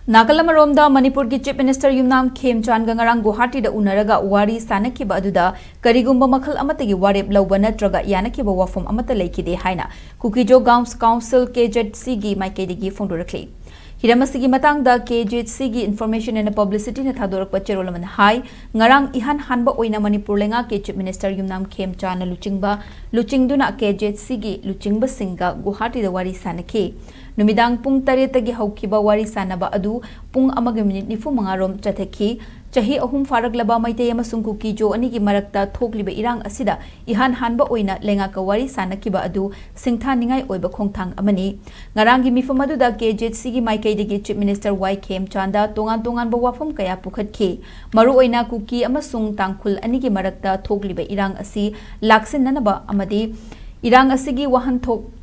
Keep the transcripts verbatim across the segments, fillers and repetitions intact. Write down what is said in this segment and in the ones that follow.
ꯅꯥꯀꯜ ꯑꯃꯔꯣꯝꯗ, ꯃꯅꯤꯄꯨꯔꯒꯤ Chief Minister ꯌꯨꯝꯅꯥꯝ ꯈꯦꯝꯆꯥꯟꯒ ꯉꯔꯥꯡ ꯒꯨꯋꯥꯍꯥꯇꯤꯗ ꯎꯅꯔꯒ ꯋꯥꯔꯤ ꯁꯥꯅꯈꯤꯕ ꯑꯗꯨꯗ ꯀꯔꯤꯒꯨꯝꯕ ꯃꯈꯜ ꯑꯃꯠꯇꯒꯤ ꯋꯥꯔꯦꯞ ꯂꯧꯕ ꯅꯠꯇ꯭ꯔꯒ ꯌꯥꯅꯈꯤꯕ ꯋꯥꯐꯝ ꯑꯃꯠꯇ ꯂꯩꯈꯤꯗꯦ ꯍꯥꯏꯅ ꯀꯨꯀꯤꯖꯣ ꯒꯥꯎꯟꯁ ꯀꯥꯎꯟꯁꯤꯜ, KZC ꯒꯤ ꯃꯥꯏꯀꯩꯗꯒꯤ ꯐꯣꯡꯗꯣꯔꯛꯂꯤ꯫ ꯍꯤꯔꯝ ꯑꯁꯤꯒꯤ ꯃꯇꯥꯡꯗ KZC ꯒꯤ Information and Publicity ꯅ ꯊꯥꯗꯣꯔꯛꯄ ꯆꯦꯔꯣꯜ ꯑꯃꯅ ꯍꯥꯏ, ꯉꯔꯥꯡ ꯏꯍꯥꯟ ꯍꯥꯟꯕ ꯑꯣꯏꯅ ꯃꯅꯤꯄꯨꯔ ꯂꯩꯉꯥꯛꯀꯤ Chief Minister ꯌꯨꯝꯅꯥꯝ ꯈꯦꯝꯆꯥꯟꯅ ꯂꯨꯆꯤꯡꯕ, ꯂꯨꯆꯤꯡꯗꯨꯅ KZC ꯒꯤ ꯂꯨꯆꯤꯡꯕꯁꯤꯡꯒ ꯒꯨꯋꯥꯍꯥꯇꯤꯗ ꯋꯥꯔꯤ ꯁꯥꯅꯈꯤ꯫ ꯅꯨꯃꯤꯗꯥꯡ ꯄꯨꯡ ꯇꯔꯦꯠꯇꯒꯤ ꯍꯧꯈꯤꯕ ꯋꯥꯔꯤ ꯁꯥꯅꯕ ꯑꯗꯨ ꯄꯨꯡ ꯑꯃꯒ ꯃꯤꯅꯤꯠ ꯅꯤꯐꯨ ꯃꯉꯥ ꯔꯣꯝ ꯆꯠꯊꯈꯤ꯫ ꯆꯍꯤ ꯑꯍꯨꯝ ꯐꯥꯔꯛꯂꯕ ꯃꯩꯇꯩ ꯑꯃꯁꯨꯡ ꯀꯨꯀꯤꯖꯣ ꯑꯅꯤꯒꯤ ꯃꯔꯛꯇ ꯊꯣꯛꯂꯤꯕ ꯏꯔꯥꯡ ꯑꯁꯤꯗ ꯏꯍꯥꯟ ꯍꯥꯟꯕ ꯑꯣꯏꯅ ꯂꯩꯉꯥꯛꯀ ꯋꯥꯔꯤ ꯁꯥꯅꯈꯤꯕ ꯑꯗꯨ ꯁꯤꯡꯊꯥꯅꯤꯡꯉꯥꯏ ꯑꯣꯏꯕ ꯈꯣꯡꯊꯥꯡ ꯑꯃꯅꯤ꯫ ꯉꯔꯥꯡꯒꯤ ꯃꯤꯐꯝ ꯑꯗꯨꯗ KZC ꯒꯤ ꯃꯥꯏꯀꯩꯗꯒꯤ Chief Minister ꯋꯥꯏ ꯈꯦꯝꯆꯥꯟꯗ ꯇꯣꯉꯥꯟ ꯇꯣꯉꯥꯟꯕ ꯋꯥꯐꯝ ꯀꯌꯥ ꯄꯨꯈꯠꯈꯤ꯫ ꯃꯔꯨꯑꯣꯏꯅ ꯀꯨꯀꯤ ꯑꯃꯁꯨꯡ ꯇꯥꯡꯈꯨꯜ ꯑꯅꯤꯒꯤ ꯃꯔꯛꯇ ꯊꯣꯛꯂꯤꯕ ꯏꯔꯥꯡ ꯑꯁꯤ ꯂꯥꯛꯁꯤꯟꯅꯅꯕ ꯑꯃꯗꯤ ꯏꯔꯥꯡ ꯑꯁꯤꯒꯤ ꯋꯥꯍꯟꯊꯣꯛ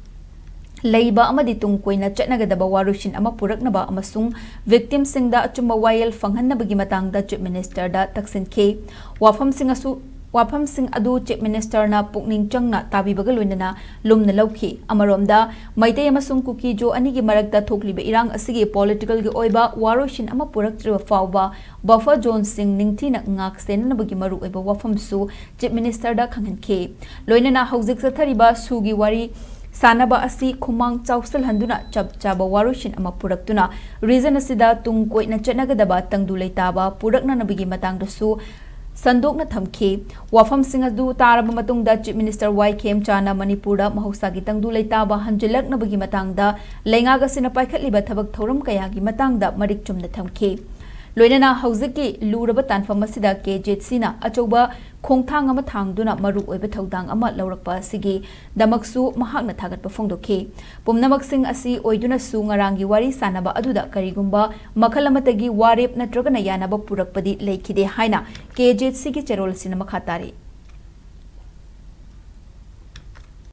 ꯂꯩꯕ ꯑꯃꯗꯤ ꯇꯨꯡ ꯀꯣꯏꯅ ꯆꯠꯅꯒꯗꯕ ꯋꯥꯔꯣꯏꯁꯤꯟ ꯑꯃ ꯄꯨꯔꯛꯅꯕ ꯑꯃꯁꯨꯡ victim ꯁꯤꯡꯗ ꯑꯆꯨꯝꯕ ꯋꯥꯌꯦꯜ ꯐꯪꯍꯟꯅꯕꯒꯤ ꯃꯇꯥꯡꯗ Chief Minister ꯗ ꯇꯛꯁꯤꯟꯈꯤ꯫ ꯋꯥꯐꯝꯁꯤꯡ ꯑꯁꯨ, ꯋꯥꯐꯝꯁꯤꯡ ꯑꯗꯨ Chief Minister ꯅ ꯄꯨꯛꯅꯤꯡ ꯆꯪꯅ ꯇꯥꯕꯤꯕꯒ ꯂꯣꯏꯅꯅ ꯂꯨꯝꯅ ꯂꯧꯈꯤ꯫ ꯑꯃꯔꯣꯝꯗ, ꯃꯩꯇꯩ ꯑꯃꯁꯨꯡ ꯀꯨꯀꯤꯖꯣ ꯑꯅꯤꯒꯤ ꯃꯔꯛꯇ ꯊꯣꯛꯂꯤꯕ ꯏꯔꯥꯡ ꯑꯁꯤꯒꯤ political ꯒꯤ ꯑꯣꯏꯕ ꯋꯥꯔꯣꯏꯁꯤꯟ ꯑꯃ ꯄꯨꯔꯛꯇ꯭ꯔꯤꯕ ꯐꯥꯎꯕ buffer zone ꯁꯤꯡ ꯅꯤꯡꯊꯤꯅ ꯉꯥꯛ ꯁꯦꯟꯅꯅꯕꯒꯤ ꯃꯔꯨꯑꯣꯏꯕ ꯋꯥꯐꯝꯁꯨ Chief Minister ꯗ ꯈꯪꯍꯟꯈꯤ꯫ ꯂꯣꯏꯅꯅ ꯍꯧꯖꯤꯛ ꯆꯠꯊꯔꯤꯕ ꯁꯨꯒꯤ ꯋꯥꯔꯤ ꯁꯥꯅꯕ ꯑꯁꯤ ꯈꯨꯃꯥꯡ ꯆꯥꯎꯁꯤꯜꯍꯟꯗꯨꯅ ꯆꯞ ꯆꯥꯕ ꯋꯥꯔꯣꯏꯁꯤꯟ ꯑꯃ ꯄꯨꯔꯛꯇꯨꯅ region ꯑꯁꯤꯗ ꯇꯨꯡ ꯀꯣꯏꯅ ꯆꯠꯅꯒꯗꯕ ꯇꯪꯗꯨ ꯂꯩꯇꯥꯕ ꯄꯨꯔꯛꯅꯅꯕꯒꯤ ꯃꯇꯥꯡꯗꯁꯨ ꯁꯟꯗꯣꯛꯅ ꯊꯝꯈꯤ꯫ ꯋꯥꯐꯝꯁꯤꯡ ꯑꯗꯨ ꯇꯥꯔꯕ ꯃꯇꯨꯡꯗ Chief Minister ꯋꯥꯏ ꯈꯦꯝꯆꯥꯟꯅ ꯃꯅꯤꯄꯨꯔꯗ ꯃꯍꯧꯁꯥꯒꯤ ꯇꯪꯗꯨ ꯂꯩꯇꯥꯕ ꯍꯟꯖꯤꯜꯂꯛꯅꯕꯒꯤ ꯃꯇꯥꯡꯗ ꯂꯩꯉꯥꯛ ꯑꯁꯤꯅ ꯄꯥꯏꯈꯠꯂꯤꯕ ꯊꯕꯛ ꯊꯧꯔꯝ ꯀꯌꯥꯒꯤ ꯃꯇꯥꯡꯗ ꯃꯔꯤꯛ ꯆꯨꯝꯅ ꯊꯝꯈꯤ꯫ ꯂꯣꯏꯅꯅ ꯍꯧꯖꯤꯛꯀꯤ ꯂꯨꯔꯕ ꯇꯥꯟꯐꯝ ꯑꯁꯤꯗ KZC ꯅ ꯑꯆꯧꯕ ꯈꯣꯡꯊꯥꯡ ꯑꯃ ꯊꯥꯡꯗꯨꯅ ꯃꯔꯨꯑꯣꯏꯕ ꯊꯧꯗꯥꯡ ꯑꯃ ꯂꯧꯔꯛꯄ ꯑꯁꯤꯒꯤꯗꯃꯛꯁꯨ ꯃꯍꯥꯛꯅ ꯊꯥꯒꯠꯄ ꯐꯣꯡꯗꯣꯛꯈꯤ꯫ ꯄꯨꯝꯅꯃꯛꯁꯤꯡ ꯑꯁꯤ ꯑꯣꯏꯗꯨꯅꯁꯨ ꯉꯔꯥꯡꯒꯤ ꯋꯥꯔꯤ ꯁꯥꯅꯕ ꯑꯗꯨꯗ ꯀꯔꯤꯒꯨꯝꯕ ꯃꯈꯜ ꯑꯃꯠꯇꯒꯤ ꯋꯥꯔꯦꯞ ꯅꯠꯇ꯭ꯔꯒꯅ ꯌꯥꯅꯕ ꯄꯨꯔꯛꯄꯗꯤ ꯂꯩꯈꯤꯗꯦ ꯍꯥꯏꯅ KZC ꯒꯤ ꯆꯦꯔꯣꯜ ꯑꯁꯤꯅ ꯃꯈꯥ ꯇꯥꯔꯤ꯫